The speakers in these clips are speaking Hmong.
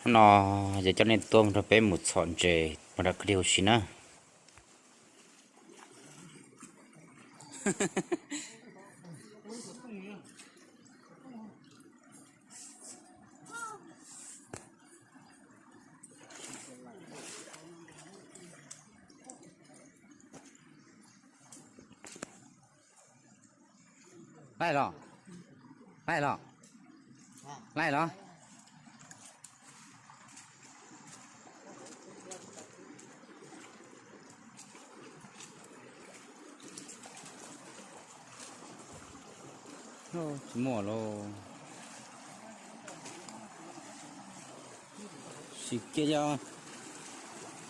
No ces coj nej tuaj mus nrog peb mus txhom ntses mus nram kwj deg ua si na. Laij los? Laij los? Laij los? Tsis muaj lauj. Sim kiag yog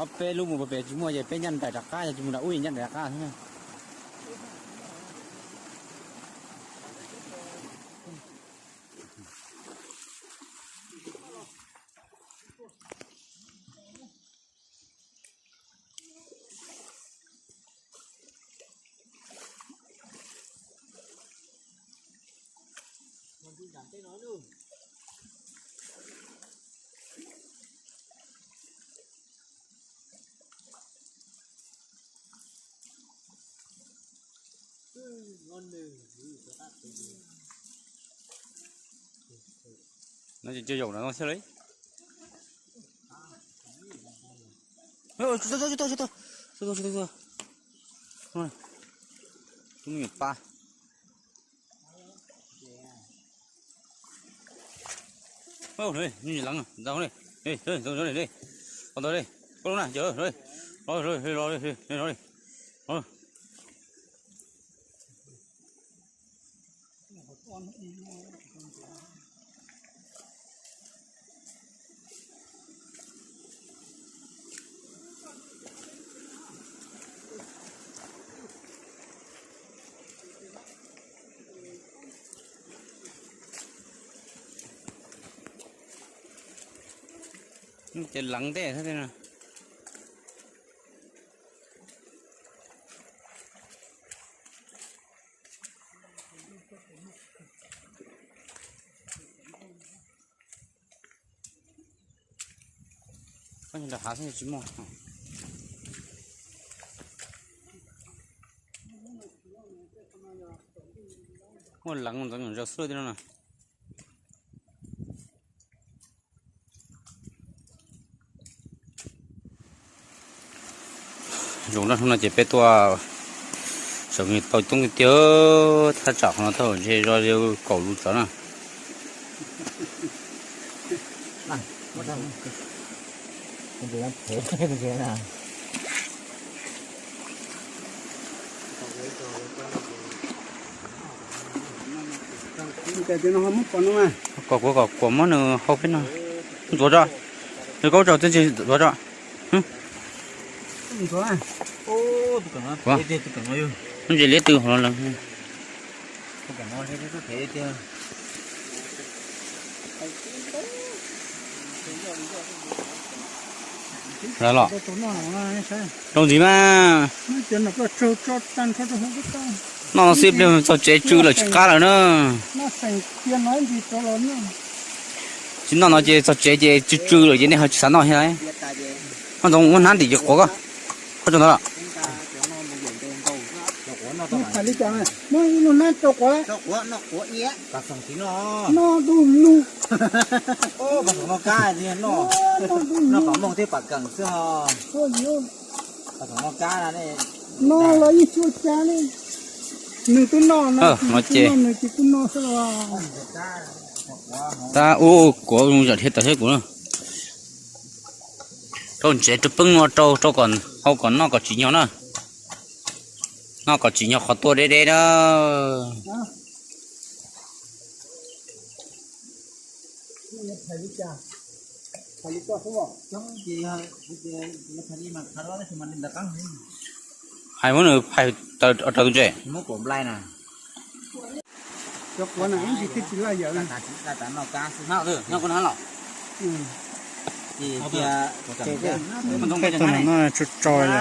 ob peb lub mus pem tsis muaj ces peb nyaj nraim rov qab, yog tsis mus nram ub nyaj nraim rov qab xwb na. No ces cov zaum no thiab li. Tub me nyuam pab. Leej, ntau li, ntau li, ntau li, ntau li, koj lub na, los li, los li, los li. Ces leev tej thiab. Koj nyob nram hav xwb tsis muaj. Muaj leev ntxoov zaws xwb thiab no na. Zoo no, no ces peb tuaj saum tau coob tiag, thaj tsam qhov no thaj ntshe zoo li kaum lus tsawv na. Kom kuv, kom kuv muab nws hau peb no. Ntxuav tso, nws koj tso txij ntsis ntxuav tso. Ntxuav, ntses liab twg hauv no lawm. Los, rau ntxiv mas. Noj no xwb pliag txog tsev tsw lawm tsis qab lawm na. Tsis noj no ces txog tsev ces tsw tsw lawm ces nej ho tsis xav noj thiab. Koj ntxoov muab hnab ntim ces quav koj. Koj tso ntawd los. Noj los yeej tsis ua cas li. Nws twb noj no, nws tsis kuj noj xwb los. Tab ua kuav zoo zam dhia tawm thiab kuv na. Rau ntsev rau peeb no rau, rau kom hau kom noj kom tsim nyog na. Noj kom tsim nyog qhov tuaj deb deb na. Hais muab nws phais rau tus ntses. Peb tug no tso tso yom.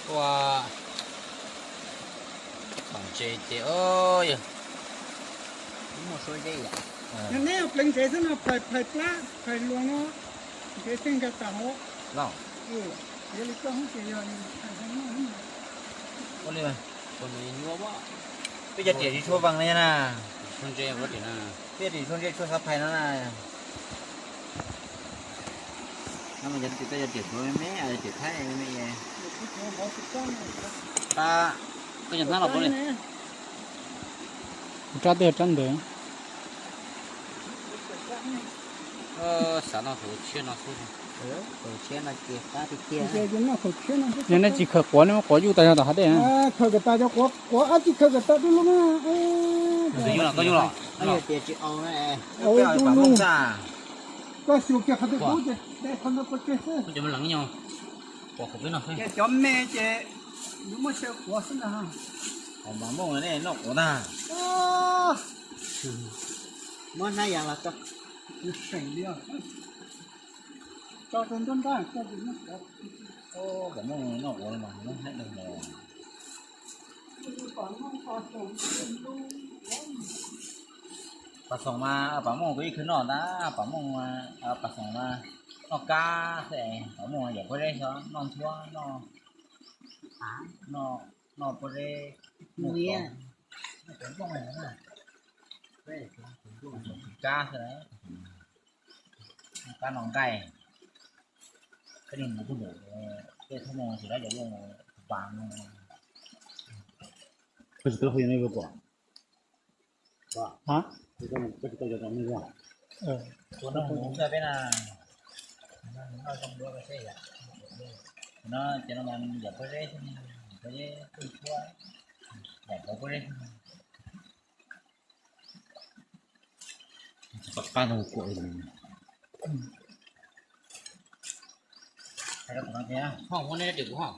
Ua Txhoov ntses ces yog muaj suab zeb yom. Neb pleev ntsev xwb no, phais phais plab phais luas no, ntsev xeej nkag tas hauv. Ua li, peb cov riam tsis tshua vees li na. Peb cov riam tsis tshua xav phais no na. Cov riam tshuav me me, riam thaib me me. Koj cov hnab los puab li. Rab twg rab ntawd. Xav noj tus tshiab no xwb. Tus tshiab no ces qab tiag tiag. Yog nej tsis khaws quav, nej muab quav yuj tas zog tom hav dej na. Khaws kom tas cov quav, quav ab tsis khaws kom tas dub lub na. Koj yuj los? Tias tsis au na. Koj xyuas kiag qhov twg dub ces de qhov ntawd pov tseg xwb. Ces cov me ces yus muab xyaw quav xwb ntag. Pam mooj nej noj quav tag. Muab hnab yas los tso. Seem li os. Tso rau nruab nrab, tso rau nruab nrab. Pam mooj noj quav mas muab hnab dawg los. Pas xoom mas pam mooj kuv yeej khwv noj ntag, pam mooj, pas xoom mas noj kab xwb, pam mooj yam pob zeb xwb, noj ntxhuab, noj, noj pob zeb, noj kab xwb, kab noj nqaij. Kab noj kuj ntawm tej thab mooj tsis lab yog yooj pas no. Koj tsis tau qhov yog nej kuam. Ua noj mus xwb peb na. No ces no mas yam pob zeb, pob zeb, yam pob zeb. Pab no kuam. Ho muab neb tim kuv ho.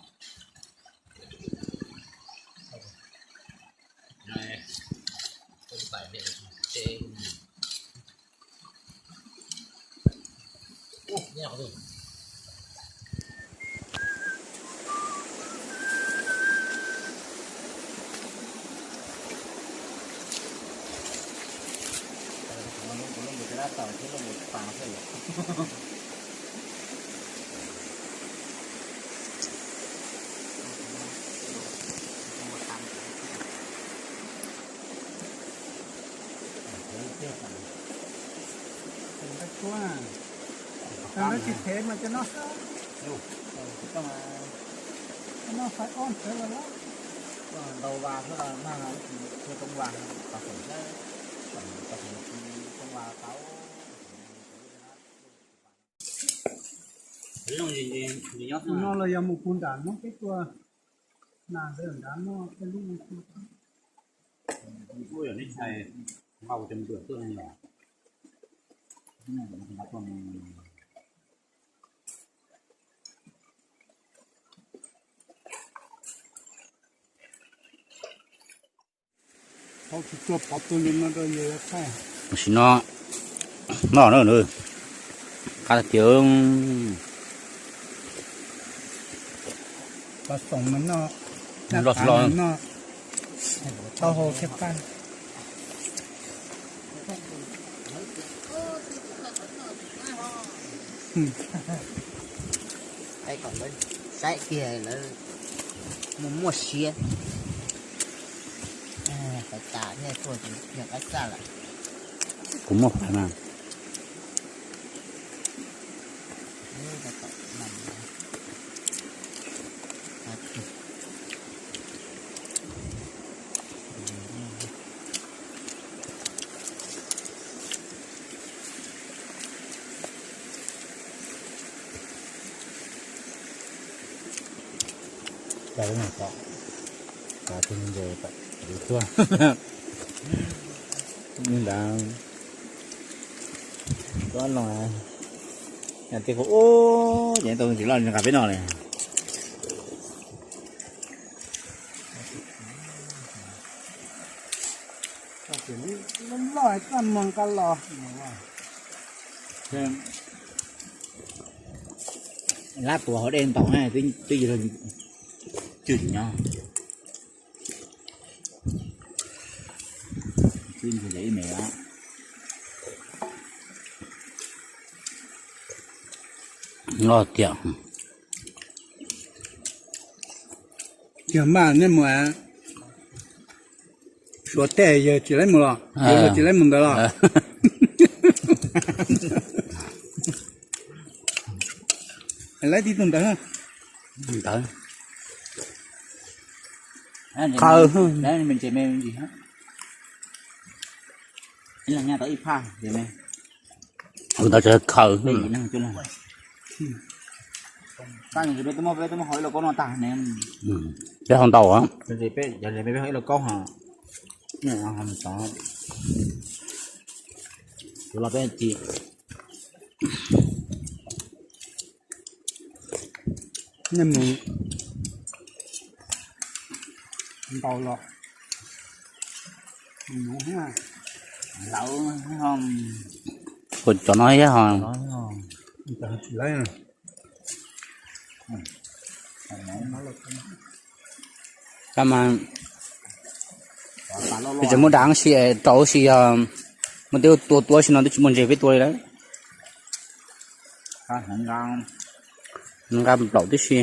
Tsis thev mas cov no xwb. Cov no faib ob ntawd los lawm. Ntau vas xwb mas, ua toob vas, pas xoom xwb, pas xoom tsis toob vas tau. No los yog mus puag nram no peb tuaj, nas ntawd nrad no tej lub no. Yog nej tshais nqa ua cov npluam tuaj no yog. Tam sim no noj na, qab tiag tiag. Pas xoom mas noj, noj taub hau thiab qab. Saib kiag lawv muaj muaj siab. Fais tas thiab tuaj yog qab xaj lawm. Kuv muaj fais mas. Cov no tom, cov no ces tuaj li ntawd. Tuaj no, tej qhov ub ces tau tsis loj nqa peb no li. Loj loj txaj muag nqa los. Lab tuav hauv dej ntaus na, twb yog cwj nyob. Ib me, ib me. Noj tiag. Yog mas nej mus Suav tej yawg tsis laib mus los, yawg tsis laib mus ntawd los? Laib tib tug ntawd. Ntawd. Qhawv. Ntawd tseem khawv. Peb ho ntau. Nej mus ntau los. Cov no thiab ho. Tab mas peb tseem muaj dab si rau si yog muaj tej tua tua si no twb tsis muaj ntses peb tua li lawm. Nqa nplaum tib si.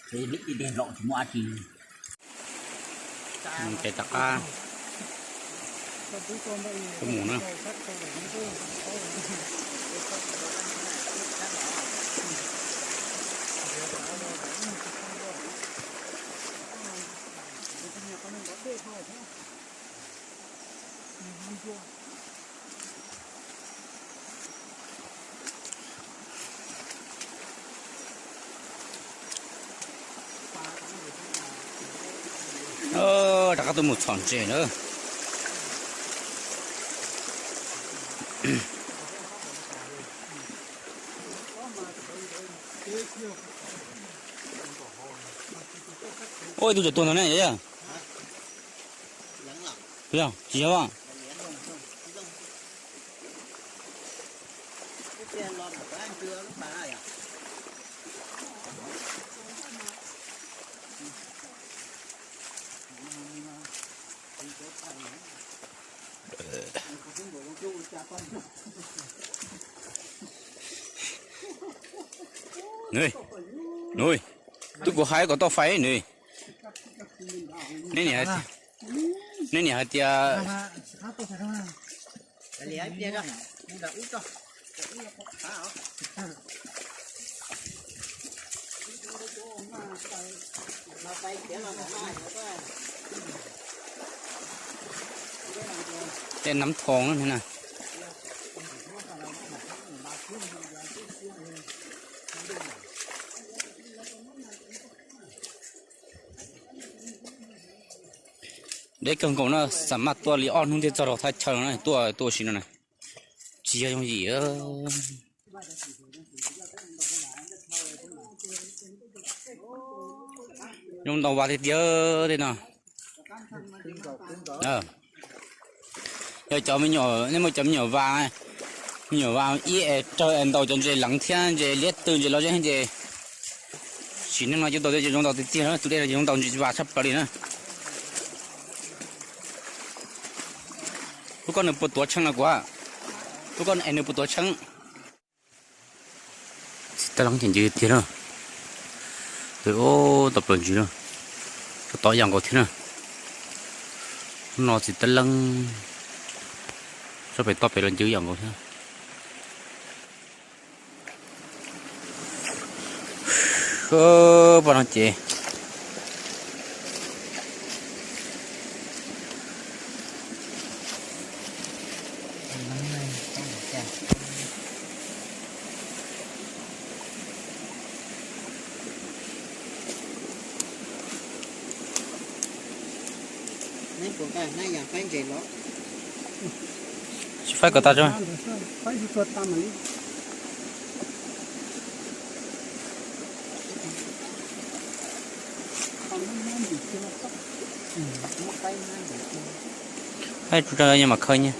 Ces rov qab mus na. Rov qab tuaj mus txhom ntses na. Ua ib tug cov tuag ntawd ne, yog tsis yog? Nws, nws, twb kuv hais kom tau fais nws. Neb niam, neb niam hais tias tej nab thoo na. Deb kawg nkaus na, xam maj tuaj li ob hnub thiaj txog rau thaj chaw no na, tuaj tuaj ua si no na. Tsis yog yooj yim. Zoo ntau vas tiag tiag tej no. Yog cov me nyuam, nej muaj cov me nyuam vas, me nyuam vas ib es raws es ntaus cov ntses leev thiab ntses liab tw ntses los zeb ces sim neej no cov ntau zoo ntau tiag tiag na, tus dej no zoo ntau ntses vas tshaj plaws li na. Lub koj nws puas tuav tsheej no kuv, lub koj es nws puas tuav tsheej. Txiv tab leeb ces ncw tiag na. Tau plaws ntsis na. Tau tod yam nkaus thiab na. Hnub no txiv tab leeb tsob pem toj pem los ncw yam nkaus thiab. Poj no ces tsis faib kom tas tso. Faib tso, mam khaws nyiaj.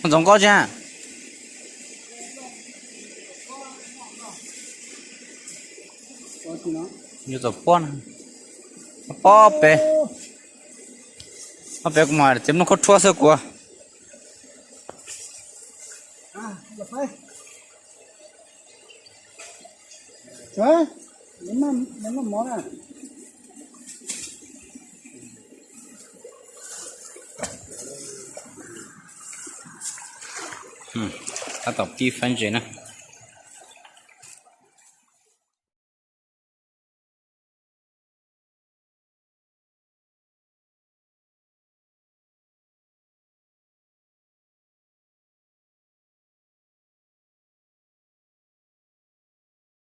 Ntxoov nqaij tsis? Yuav txog pob, pob pem, pob pem kuv mas txiav nplooj khaub rhuab xwb kuv. Tab tom pib faib ntses na.